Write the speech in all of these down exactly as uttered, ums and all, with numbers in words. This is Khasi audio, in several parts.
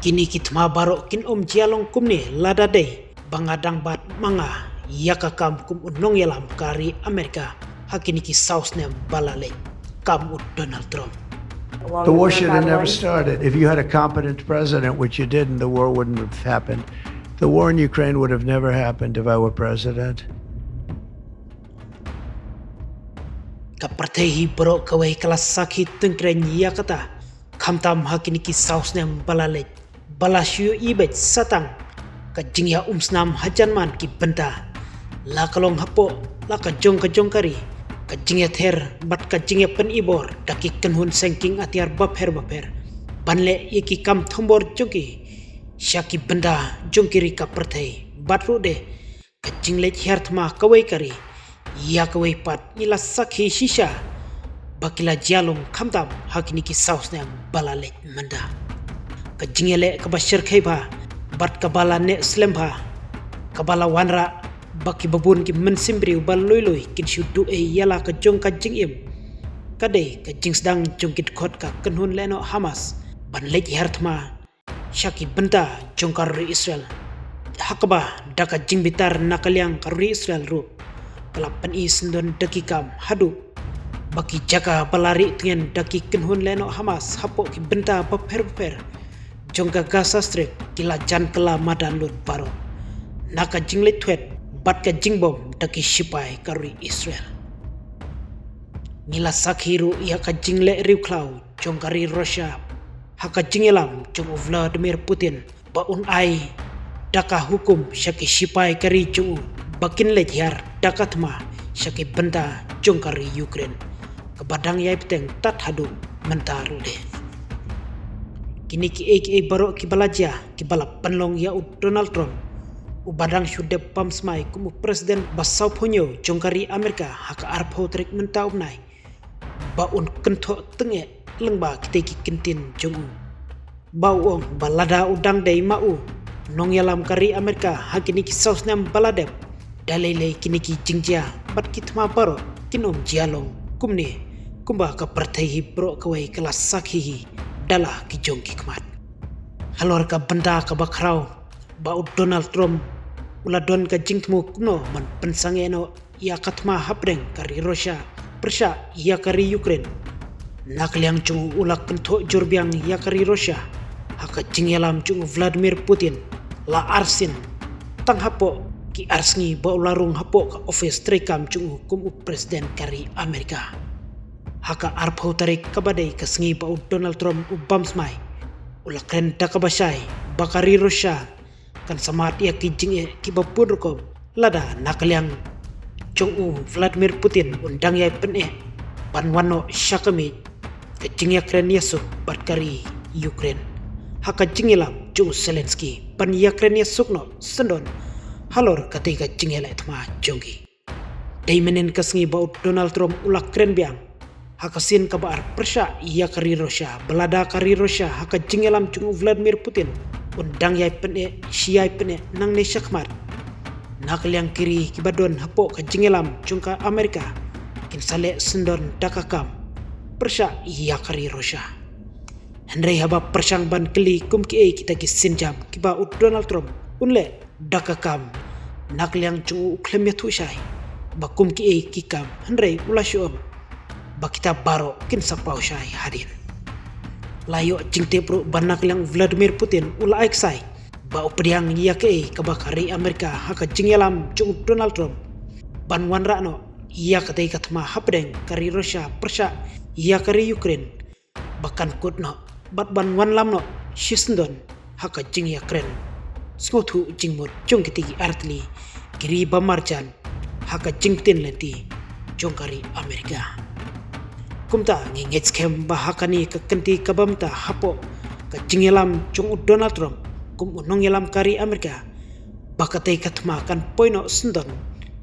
Kine ki thma baroh kin ym jia long kumne lada dei ba nga dang bat ma nga ïa ka kam kum u nongïalam ka ri Amerika ha kine ki saw snem ba la leit, kam u Donald Trump. The war should have never started. If you had a competent president, which you didn't, the war wouldn't have happened. The war in Ukraine would have never happened if I were president. Ka pyrthei hi baroh kawei ka la sakhi tyngkreiñ ïa kata, khamtam ha kine ki saw snem ba la leit, ba la shu ïohi beit sa tang ka jingïaumsnam hajan man ki bynta, la ka long hapoh la ka jong ka jong ka ri, ka jingïather bad ka jingïapynibor da ki kynhun seng kieng atiar bapher bapher ban leh ïa ki kam thombor jong ki sha ki bynta jong ki ri ka pyrthei, bad ruh de ka jingleit hiar thma kawei ka ri ïa kawei pat ngi la sakhi shisha ba ki la jia long khamtam ha kine ki saw snem ba la leit mynta. Ka jingïaleh kaba shyrkhei bha bad kaba la neh slem bha, kaba la wanrah ba kiba bun ki mynsiem briew ba lui lui kin shu duh ei ïa la ka jong ka jingim, ka dei ka jingsdang jong ki dkhot ka kynhun lehnoh Hamas ban leit hiar thma sha ki bynta jong ka ri Israel, ha kaba da ka jingbitar na ka liang ka ri Israel ruh ka la pyni syndon da ki kam haduh ba ki jaka ba la rieh tngen da ki kynhun lehnoh Hamas hapoh ki bynta bapher bapher jong ka Gaza Strip ki la jan kylla madan lut baroh na ka jingleit thwet bad ka jingbom da ki shipai ka ri Israel. Ngi la sakhi ruh ïa ka jingleh riewkhlaw jong ka ri Russia ha ka jingïalam jong u Vladimir Putin ba un ai da ka hukum sha ki shipai ka ri jong u ba kin leit hiar da ka thma sha ki bynta jong ka ri Ukraine, kaba dang ïai bteng tad haduh mynta ruh de. Kine kiei kiei baroh kiba la jia kiba la pynlong ïa u Donald Trump, uba dang shu dep bam smai kum u president ba sawphew hynñiew jong ka ri Amerika ha ka arphew tarik mynta u bnai, ba un kynthoh tyngeh lyngba kitei ki kyntien jong u, ba u ong ba lada u dang dei ma u nongïalam ka ri Amerika ha kine ki saw snem ba la dep, da lei lei kine ki jingjia bad ki thma baroh kin ym jia long kumne, kumba ka pyrthei hi baroh kawei ka la sakhi hi da la ki jong ki khmat. Halor ka bynta kaba khraw ba u Donald Trump u la don ka jingthmu kumno ban pynsangeh noh ïa ka thma hapdeng ka ri Russia pyrshah ïa ka ri Ukraine, na ka liang jong u u la kynthoh jur biang ïa ka ri Russia ha ka jingïalam jong u Vladimir Putin la arsien, tang hapoh ki arsngi ba u la rung hapoh ka office treikam jong u kum u president ka ri Amerika. Ha ka arphew tarik kaba dei ka sngi ba u Donald Trump u bam smai, u la kren da kaba shai ba ka ri Russia kan sa mad ïa ki jingeh kiba bun rukom lada na ka liang jong u Vladimir Putin un dang ïai pyneh ban wan noh sha ka miej ka jingïakren ïasuk bad ka ri Ukraine, ha ka jingïalam jong u Zelensky ban ïakren ïasuk noh syndon halor katei ka jingïaleh thma jong ki. Dei mynnin ka sngi ba u Donald Trump u la kren biang ha ka sien kaba ar pyrshah ïa ka ri Russia ba lada ka ri Russia ha ka jingïalam jong u Vladimir Putin un dang ïai pyneh shi ïai pyneh nangne shakhmat, na ka liang ki ri kiba don hapoh ka jingïalam jong ka Amerika kin sa leh syndon da ka kam pyrshah ïa ka ri Russia. Hynrei haba pyrshang ban kylli kum kiei kita ki sienjam kiba u Donald Trump un leh da ka kam, na ka liang jong u u khlem ïathuh shai ba kum kiei ki kam, hynrei u la shu ong ba kita baroh kin sa paw shai hadien. La ïoh jingtip ruh ba na ka liang u Vladimir Putin u la ai ksai ba u pdiang ïa kaei kaba ka ri Amerika ha ka jingïalam jong u Donald Trump ban wanrah noh ïa katei ka thma hapdeng ka ri Russia pyrshah ïa ka ri Ukraine, ba kan kut noh bad ban wanlam noh shisyndon ha ka jingïakren sngewthuh jingmut jong kitei ki artylli ki ri ba marjan ha ka jingpyntip lynti jong ka ri Amerika. Kumta ngi ngeit skhem ba ha kane ka kynti kaba mynta hapoh ka jingïalam jong u Donald Trump kum u nongïalam ka ri Amerika, ba katei ka thma kan poi noh syndon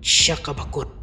sha kaba kut.